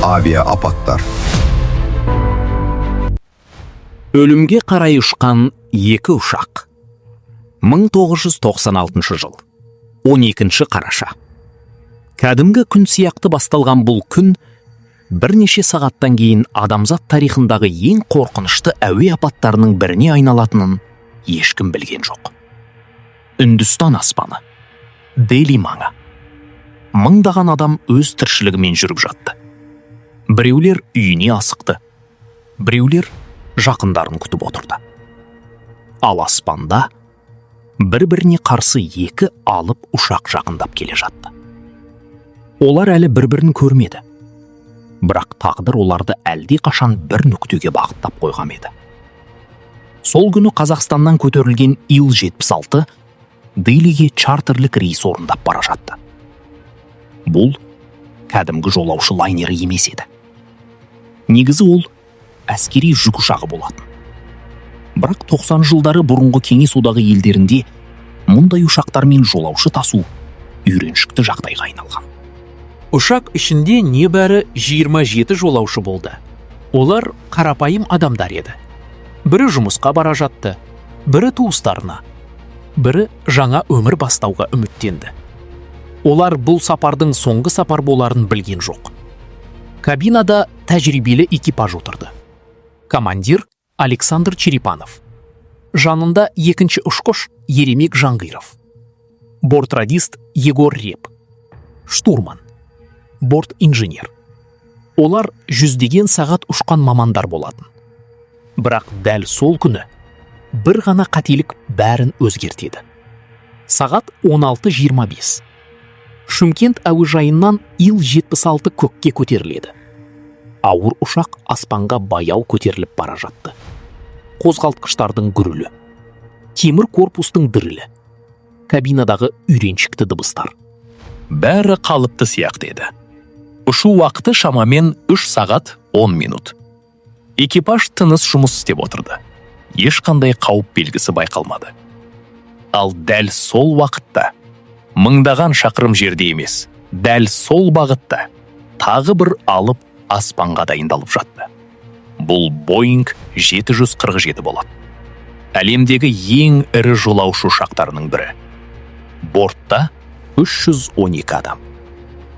Авиа апаттар. Өлімге қарай ұшқан екі ұшақ. 1996 жыл, 12 қараша. Кәдімгі күн сияқты басталған бұл күн бірнеше сағаттан кейін адамзат тарихындағы ең қорқынышты әуе апаттарының біріне айналатынын ешкім білген жоқ. Үндістан аспаны, Дели маңы. Мыңдаған адам өз тіршілігімен жүріп жатты. Біреулер үйіне асықты, біреулер жақындарын күтіп отырды. Ал аспанда бір-біріне қарсы екі алып ұшақ жақындап келе жатты. Олар әлі бір-бірін көрмеді. Бірақ тағдыр оларды әлде қашан бір нүктеге бағыттап қойған еді. Сол күні Қазақстаннан көтерілген Ил-76 Делиге чартерлік рейс орындап бара жатты. Бұл кәдімгі жолаушы лайнері емес еді. Негізі ол әскери жүк ұшағы болатын. Бірақ 90 жылдары бұрынғы Кеңес Одағы елдерінде мұндай ұшақтармен жолаушы тасу үйреншікті жағдайға айналған. Ұшақ ішінде небәрі 27 жолаушы болды. Олар қарапайым адамдар еді. Бірі жұмысқа бара жатты, бірі туыстарына, бірі жаңа өмір бастауға үміттенді. Олар бұл сапардың соңғы сапар боларын білген жоқ. Кабинада тәжірибелі экипаж отырды. Командир Александр Черепанов. Жанында екінші ұшқыш Еремек Жаңғыров. Бортрадист Егор Реп. Штурман. Борт инженер. Олар жүздеген сағат ұшқан мамандар болатын. Бірақ дәл сол күні бір ғана қателік бәрін өзгертеді. Сағат 16:25. Шымкент әуежайынан Ил-76 көкке көтеріледі. Ауыр ұшақ аспанға баяу көтеріліп бара жатты. Қозғалтқыштардың гүрілі, темір корпустың дірілі, кабинадағы үйреншікті дыбыстар. Бәрі қалыпты сияқты еді. Ұшу уақыты шамамен 3 сағат 10 минут. Экипаж тыныш жұмыс істеп отырды. Ешқандай қауіп белгісі байқалмады. Ал дәл сол уақытта, мыңдаған шақырым жерде емес, дәл сол бағытта тағы бір алып аспанға дайындалып жатты. Бұл Boeing 747 болады. Әлемдегі ең ірі жолаушы ұшақтарының бірі. Бортта 312 адам.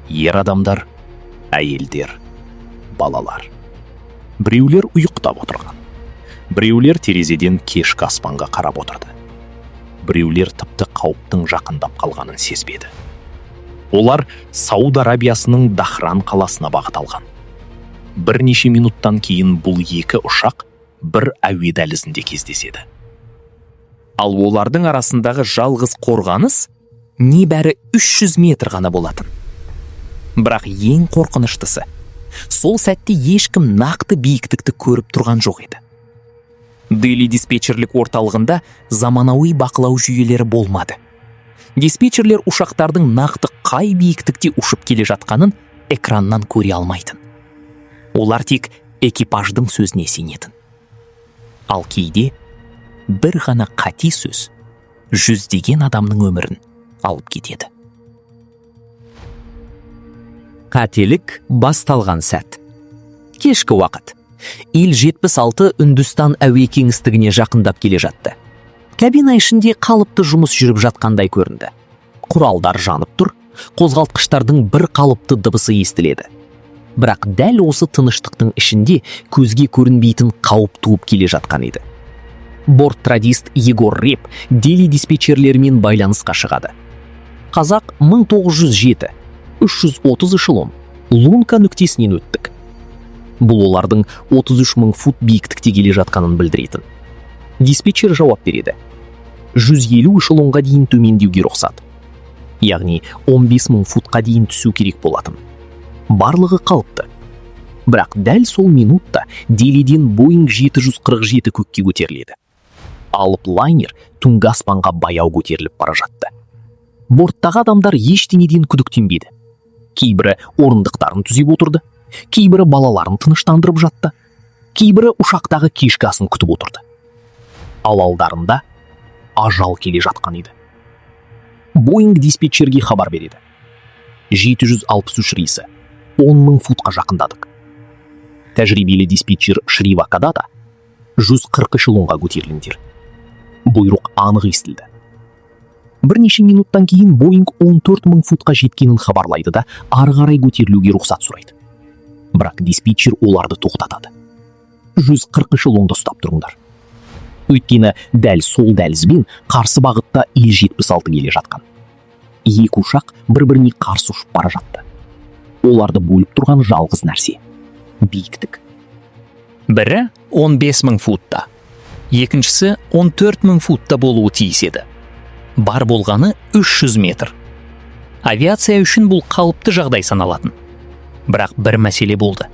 Ер адамдар, әйелдер, балалар. Біреулер ұйықтап отырған. Біреулер терезеден кешкі аспанға қарап отырды. Біреулер тіпті қауіптің жақындап қалғанын сезбеді. Олар Сауд Арабиясының Дахран қаласына бағыт алған. Бірнеше минуттан кейін бұл екі ұшақ бір әуе дәлізінде кездеседі. Ал олардың арасындағы жалғыз қорғаныс небәрі 300 метр ғана болатын. Бірақ ең қорқыныштысы, сол сәтте ешкім нақты биіктікті көріп тұрған жоқ еді. Дели диспетчерлік орталығында заманауи бақылау жүйелері болмады. Диспетчерлер ұшақтардың нақты қай биіктікте ұшып келе жатқанын экраннан көре алмайтын. Олар тек экипаждың сөзіне сенетін. Ал кейде бір ғана қате сөз жүздеген адамның өмірін алып кетеді. Қателік басталған сәт. Кешкі уақыт. Ил-76 Үндістан әуе кеңістігіне жақындап келе жатты. Кабина ішінде қалыпты жұмыс жүріп жатқандай көрінді. Құралдар жанып тұр, қозғалтқыштардың бір қалыпты дыбысы естіледі. Бірақ дәл осы тыныштықтың ішінде көзге көрінбейтін қауіп туып келе жатқан еді. Бортрадист Егор Реп Дели диспетчерлерімен байланысқа шығады. Қазақ 1907, 330 эшелон, Лунка нүктесінен өттік. Бұл олардың 33 мың фут биіктікте келе жатқанын білдіретін. Диспетчер жауап береді. 150 эшелонға дейін төмендеуге рұқсат. Яғни 15 мың футқа дейін түсу керек болатын. Барлығы қалыпты. Бірақ дәл сол минутта Делиден Boeing 747 көкке көтеріледі. Алып лайнер түнгі аспанға баяу көтеріліп бара жатты. Борттағы адамдар ештеңеден күдіктенбеді. Кейбірі орындықтарын түзеп отырды, кейбірі балаларын тыныштандырып жатты, кейбірі ұшақтағы кешкі асын күтіп отырды. Ал алдарында ажал келе жатқан еді. Боинг диспетчерге хабар береді. 763 рейсі, 10 мың футқа жақындадық. Тәжірибелі диспетчер Шрива Кадата: «140 эшелонға көтеріліңдер». Бұйрық анық естілді. Бірнеше минуттан кейін Боинг 14 мың футқа жеткенін хабарлайды да, ары қарай көтерілуге рұқсат сұрайды. Бірақ диспетчер оларды тоқтатады: «140 эшелонды ұстап тұрыңдар». Өйткені дәл сол дәлізбен қарсы бағытта Ил-76 келе жатқан. Екі ұшақ бір біріне қарсы ұшып бара жатты. Оларды бөліп тұрған жалғыз нәрсе – биіктік. Бірі 15 мың футта, екіншісі 14 мың футта болуы тиіс еді. Бар болғаны 300 метр. Авиация үшін бұл қалыпты жағдай саналатын. Бірақ бір мәселе болды: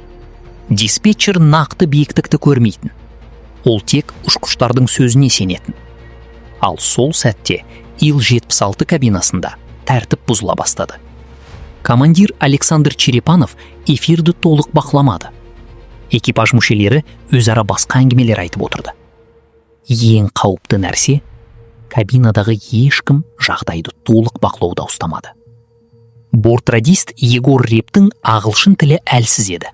диспетчер нақты биіктікті көрмейтін, ол тек ұшқыштардың сөзіне сенетін. Ал сол сәтте Ил-76 кабинасында тәртіп бұзыла бастады. Командир Александр Черепанов эфирді толық бақыламады. Экипаж мүшелері өзара басқа әңгімелер айтып отырды. Ең қауіпті нәрсе – кабинадағы ешкім жағдайды толық бақылауда ұстамады. Бортрадист Егор Рептің ағылшын тілі әлсіз еді.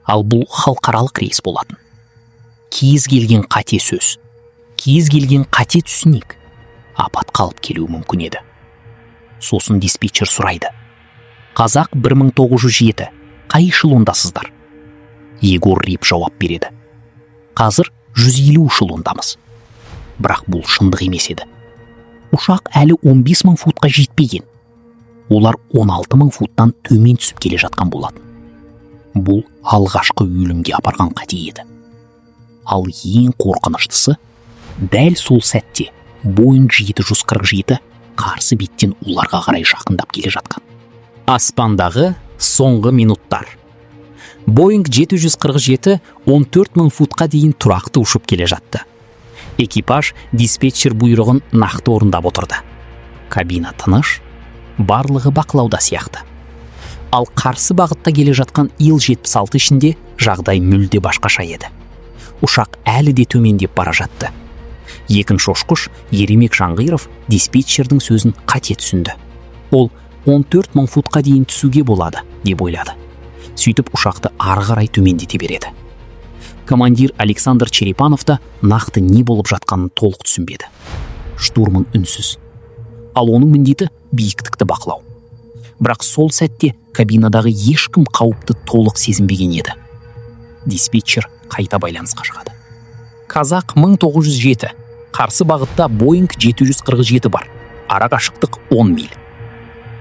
Ал бұл халықаралық рейс болатын. Кез келген қате сөз, кез келген қате түсінік апатқа алып келуі мүмкін еді. Сосын диспетчер сұрайды: «Қазақ 1907, қай эшелондасыздар?» Егор Реп жауап береді: «Қазір 150 эшелондамыз». Бірақ бұл шындық емес еді. Ұшақ әлі 15 мың футқа жетпеген. Олар 16 мың футтан төмен түсіп келе жатқан болатын. Бұл алғашқы өлімге апарған қате еді. Ал ең қорқыныштысы – дәл сол сәтте Боинг 747 қарсы беттен оларға қарай жақындап келе жатқан. Аспандағы соңғы минуттар. Боинг 747 14 мың футқа дейін тұрақты ұшып келе жатты. Экипаж диспетчер бұйрығын нақты орындап отырды. Кабина тыныш, барлығы бақылауда сияқты. Ал қарсы бағытта келе жатқан Ил-76 ішінде жағдай мүлде басқаша еді. Ұшақ әлі де төмендеп бара жатты. Екінші ұшқыш Еремек Жаңғыров диспетчердің сөзін қате түсінді. Ол 14 мың футқа дейін түсуге болады деп ойлады. Сөйтіп ұшақты ары қарай төмендете береді. Командир Александр Черепанов та нақты не болып жатқанын толық түсінбеді. Штурман үнсіз. Ал оның міндеті – биіктікті бақылау. Бірақ сол сәтте кабинадағы ешкім қауіпті толық сезінбеген еді. Диспетчер қайта байланысқа шығады: «Қазақ 1907, қарсы бағытта Боинг 747 бар, ара қашықтық 10 миль».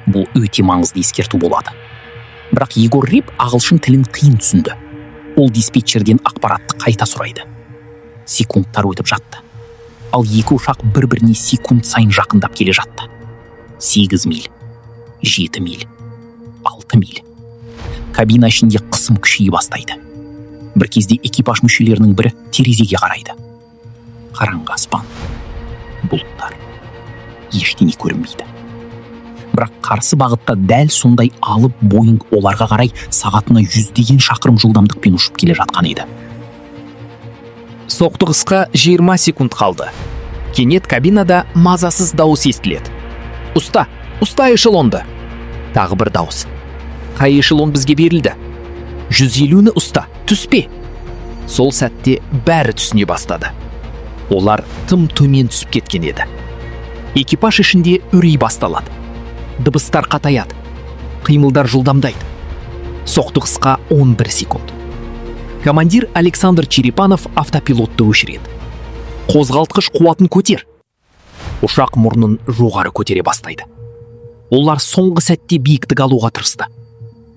Бұл өте маңызды ескерту болады. Бірақ Егор Реп ағылшын тілін қиын түсінді. Ол диспетчерден ақпаратты қайта сұрайды. Секундтар өтіп жатты. Ал екі ұшақ бір біріне секунд сайын жақындап келе жатты. 8 миль, 7 миль, 6 миль. Кабина ішінде қысым күшейе бастайды. Бір кезде экипаж мүшелерінің бірі терезеге қарайды. Қараңғы аспан, бұлттар, ештеңе көрінбейді. Бірақ қарсы бағытта дәл сондай алып Боинг оларға қарай сағатына жүздеген шақырым жылдамдықпен ұшып келе жатқан еді. Соқтығысқа 20 секунд қалды. Кенет кабинада мазасыз дауыс естіледі: «Ұста, ұста эшелонды!» Тағы бір дауыс: «Қай эшелон бізге берілді?» «150-ні ұста, түспе!» Сол сәтте бәрі түсіне бастады: олар тым төмен түсіп кеткен еді. Экипаж ішінде үрей басталады. Дыбыстар қатаяды, қимылдар жылдамдайды. Соқтығысқа 11 секунд. Командир Александр Черепанов автопилотты өшіреді. «Қозғалтқыш қуатын көтер!» Ұшақ мұрнын жоғары көтере бастайды. Олар соңғы сәтте биіктік алуға тырысты.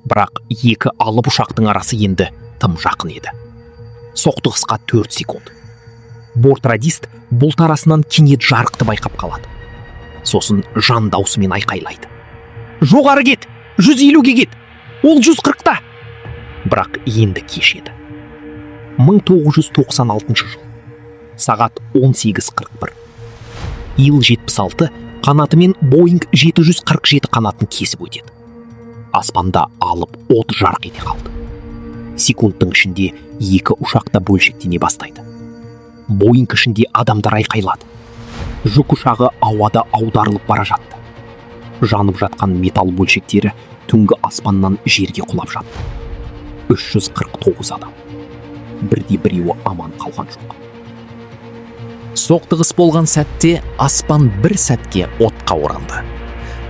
Бірақ екі алып ұшақтың арасы енді тым жақын еді. Соқтығысқа 4 секунд. Бортрадист бұлт арасынан кенет жарықты байқап қалады. Сосын жан даусымен айқайлайды: «Жоғары кет, 150-ге кет, ол 140-та!» Бірақ енді кеш еді. 1996 жыл, сағат 18:41. Ил-76 қанатымен Боинг 747 қанатын кесіп өтеді. Аспанда алып от жарқ ете қалды. Секундтың ішінде екі ұшақ та бөлшектене бастайды. Боинг ішінде адамдар айқайлады. Жүк ұшағы ауада аударылып бара жатты. Жанып жатқан металл бөлшектері түнгі аспаннан жерге құлап жатты. 349 адам. Бірде біреуі аман қалған жоқ. Соқтығыс болған сәтте аспан бір сәтке отқа оранды.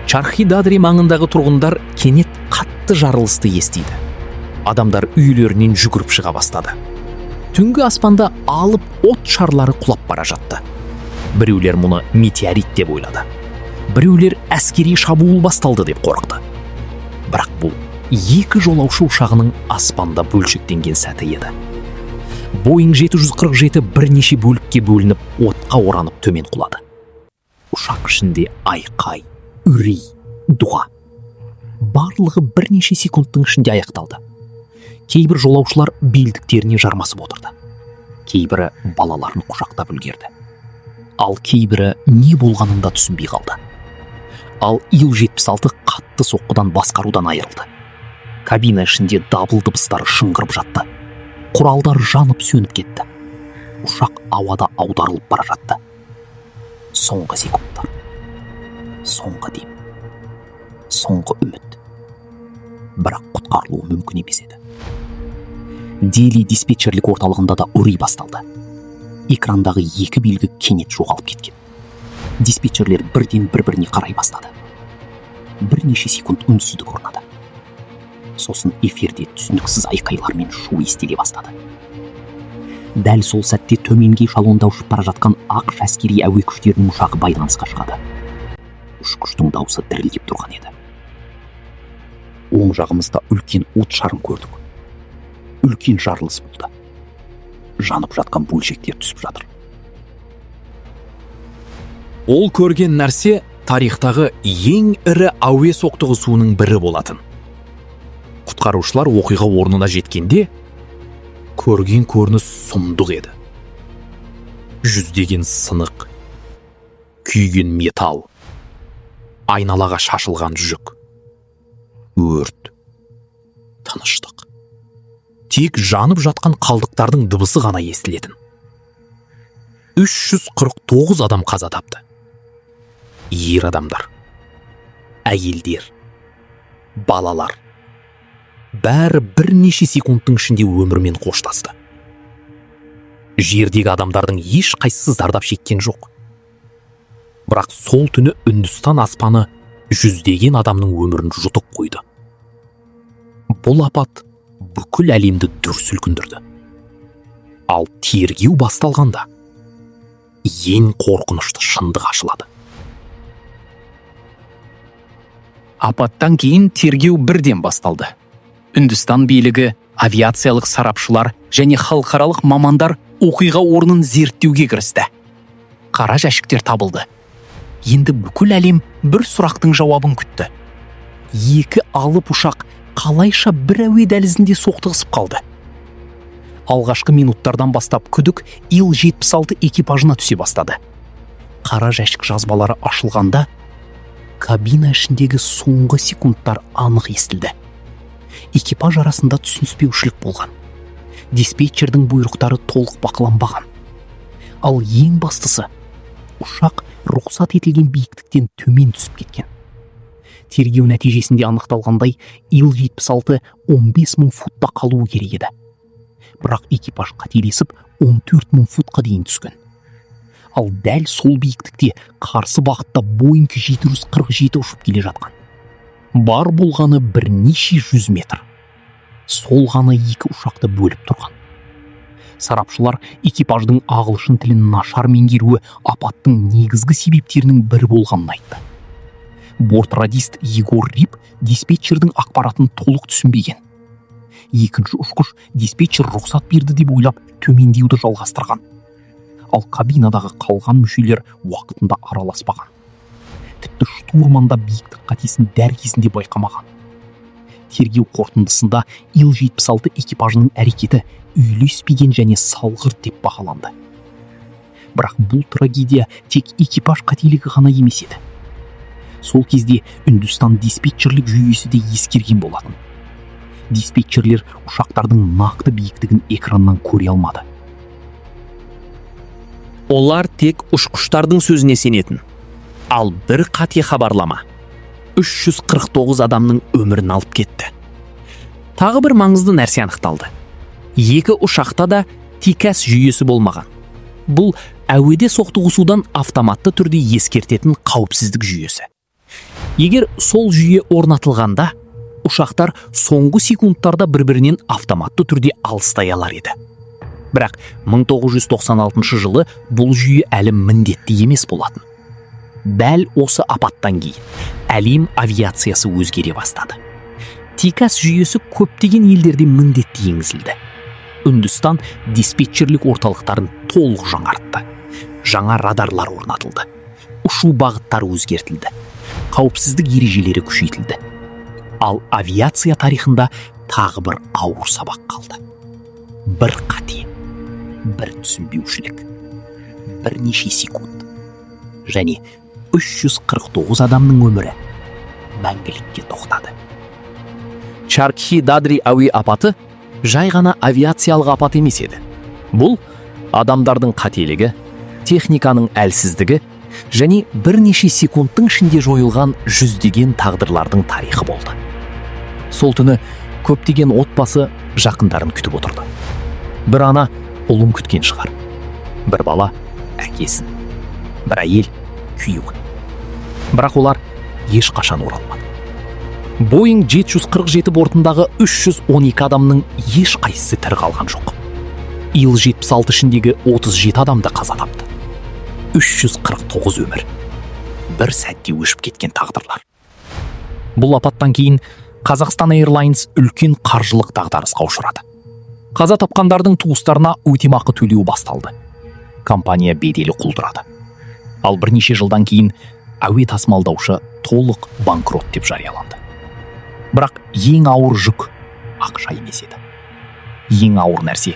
Чархи Дадри маңындағы тұрғындар кенет қатты жарылысты естиді. Адамдар үйлерінен жүгіріп шыға бастады. Түнгі аспанда алып от шарлары құлап бара жатты. Біреулер мұны метеорит деп ойлады. Біреулер әскери шабуыл басталды деп қорықты. Бірақ бұл екі жолаушы ұшағының аспанда бөлшектенген сәті еді. Боинг 747 бірнеше бөлікке бөлініп, отқа оранып төмен құлады. Ұшақ ішінде айқай, үрей, дұға. Барлығы бірнеше секундтың ішінде аяқталды. Кейбір жолаушылар белдіктеріне жармасып отырды. Кейбірі балаларын құшақтап үлгерді. Ал кейбірі не болғанын да түсінбей қалды. Ал Ил-76 қатты соққыдан басқарудан айырылды. Кабина ішінде дабыл дыбыстары шыңғырып жатты. Құралдар жанып сөніп кетті. Ұшақ ауада аударылып бара жатты. Соңғы секундтар. Соңғы дем. Соңғы үміт. Бірақ құтқарылуы мүмкін емес еді. Дели диспетчерлік орталығында да үрей басталды. Экрандағы екі белгі кенет жоғалып кеткен. Диспетчерлер бірден бір-біріне қарай бастады. Бірнеше секунд үнсіздік орнады. Сосын эфирде түсініксіз айқайлар мен шу естіле бастады. Дәл сол сәтте төменгі эшелонда ұшып бара жатқан АҚШ әскери әуе күштерінің ұшағы байланысқа шығады. Ұшқыштың даусы дірілдеп тұрған еді. Оң жағымызда үлкен от шарын көрдік. Үлкен жарылыс болды. Жанып жатқан бөлшектер түсіп жатыр. Ол көрген нәрсе тарихтағы ең ірі әуе соқтығысуының бірі болатын. Құтқарушылар оқиға орнына жеткенде көрген көрініс сұмдық еді. Жүздеген сынық, күйген металл, айналаға шашылған жүк, өрт, тыныштық. Тек жанып жатқан қалдықтардың дыбысы ғана естілетін. 349 адам қаза тапты. Ер адамдар, әйелдер, балалар. Бәрі бірнеше секундтың ішінде өмірмен қоштасты. Жердегі адамдардың ешқайсысы зардап шеккен жоқ. Бірақ сол түні Үндістан аспаны жүздеген адамның өмірін жұтып қойды. Бұл апат бүкіл әлемді дүр сілкіндірді. Ал тергеу басталғанда ең қорқынышты шындық ашылады. Апаттан кейін тергеу бірден басталды. Үндістан билігі, авиациялық сарапшылар және халықаралық мамандар оқиға орнын зерттеуге кірісті. Қара жәшіктер табылды. Енді бүкіл әлем бір сұрақтың жауабын күтті. Екі алып ұшақ қалайша бір әуе дәлізінде соқтығысып қалды? Алғашқы минуттардан бастап күдік Ил-76 экипажына түсе бастады. Қара жәшік жазбалары ашылғанда кабина ішіндегі соңғы секундтар анық естілді. Экипаж арасында түсініспеушілік болған. Диспетчердің бұйрықтары толық бақыланбаған. Ал ең бастысы, ұшақ рұқсат етілген биіктіктен төмен түсіп кеткен. Тергеу нәтижесінде анықталғандай, Ил-76 15 мың футта қалуы керек еді. Бірақ экипаж қателесіп 14 мың футқа дейін түскен. Ал дәл сол биіктікте қарсы бағытта Боинг 747 ұшып келе жатқан. Бар болғаны бірнеше жүз метр. Сол ғана екі ұшақты бөліп тұрған. Сарапшылар экипаждың ағылшын тілін нашар меңгеруі апаттың негізгі себептерінің бірі болғанын айтты. Бортрадист Егор Рип диспетчердің ақпаратын толық түсінбеген. Екінші ұшқыш диспетчер рұқсат берді деп ойлап төмендеуді жалғастырған. Ал кабинадағы қалған мүшелер уақытында араласпаған. Тіпті штурман да биіктік қатесін дәл кезінде байқамаған. Тергеу қорытындысында Ил-76 экипажының әрекеті үйлеспеген және салғырт деп бағаланды. Бірақ бұл трагедия тек экипаж қателігі ғана емес еді. Сол кезде Үндістан диспетчерлік жүйесі де ескерген болатын. Диспетчерлер ұшақтардың нақты биіктігін экраннан көре алмады. Олар тек ұшқыштардың сөзіне сенетін. Ал бір қате хабарлама 349 адамның өмірін алып кетті. Тағы бір маңызды нәрсе анықталды. Екі ұшақта да TCAS жүйесі болмаған. Бұл әуеде соқтығысудан автоматты түрде ескертетін қауіпсіздік жүйесі. Егер сол жүйе орнатылғанда, ұшақтар соңғы секундтарда бір-бірінен автоматты түрде алыстай алар еді. Бірақ 1996 жылы бұл жүйе әлі міндетті емес болатын. Дәл осы апаттан кейін әлем авиациясы өзгере бастады. TCAS жүйесі көптеген елдерде міндетті енгізілді. Үндістан диспетчерлік орталықтарын толық жаңартты. Жаңа радарлар орнатылды. Ұшу бағыттары өзгертілді. Қауіпсіздік ережелері күшейтілді. Ал авиация тарихында тағы бір ауыр сабақ қалды. Бір қате, бір түсінбеушілік, бірнеше секунд және 349 адамның өмірі мәңгілікке тоқтады. Чаркхи Дадри әуе апаты жай ғана авиациялық апат емес еді. Бұл адамдардың қателігі, техниканың әлсіздігі және бірнеше секундтың ішінде жойылған жүздеген тағдырлардың тарихы болды. Сол түні көптеген отбасы жақындарын күтіп отырды. Бір ана ұлын күткен шығар. Бір бала әкесін, бір әйел күйеуін. Бірақ олар ешқашан оралмады. Боинг 747 бортындағы 312 адамның ешқайсысы тірі қалған жоқ. Ил-76 ішіндегі 37 адам да қаза тапты. 349 өмір. Бір сәтте өшіп кеткен тағдырлар. Бұл апаттан кейін Қазақстан Airlines үлкен қаржылық дағдарысқа ұшырады. Қаза тапқандардың туыстарына өтемақы төлеу басталды. Компания беделі құлдырады. Ал бірнеше жылдан кейін әуе тасымалдаушы толық банкрот деп жарияланды. Бірақ ең ауыр жүк ақша емес еді. Ең ауыр нәрсе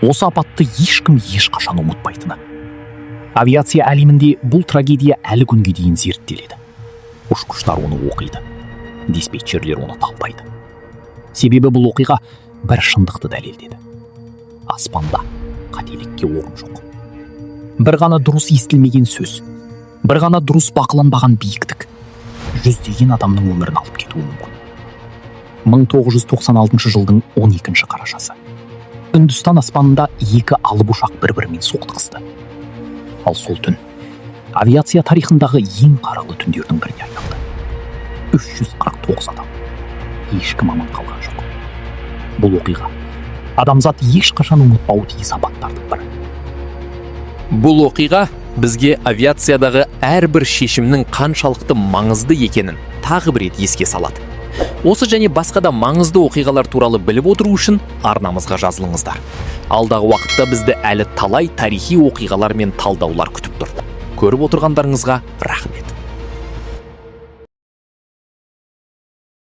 осы апатты ешкім ешқашан ұмытпайтыны. Авиация әлемінде бұл трагедия әлі күнге дейін зерттеледі. Ұшқыштар оны оқиды. Диспетчерлер оны талдайды. Себебі бұл оқиға бір шындықты дәлелдеді. Аспанда қателікке орын жоқ. Бір ғана дұрыс естілмеген сөз, бір ғана дұрыс бақыланбаған биіктік жүздеген адамның өмірін алып кетуі мүмкін. 1996 жылдың 12 қарашасы. Үндістан аспанында екі алып ұшақ бір-бірімен соқтығысты. Ал сол түн авиация тарихындағы ең қаралы түндердің біріне айналды. 349 адам. Ешкім аман қалған жоқ. Бұл оқиға адамзат ешқашан ұмытпауы тиіс апаттардың бірі. Бұл оқиға бізге авиациядағы әрбір шешімнің қаншалықты маңызды екенін тағы бір рет еске салады. Осы және басқа да маңызды оқиғалар туралы біліп отыру үшін арнамызға жазылыңыздар. Алдағы уақытта бізді әлі талай тарихи оқиғалар мен талдаулар күтіп тұр. Көріп отырғандарыңызға рахмет.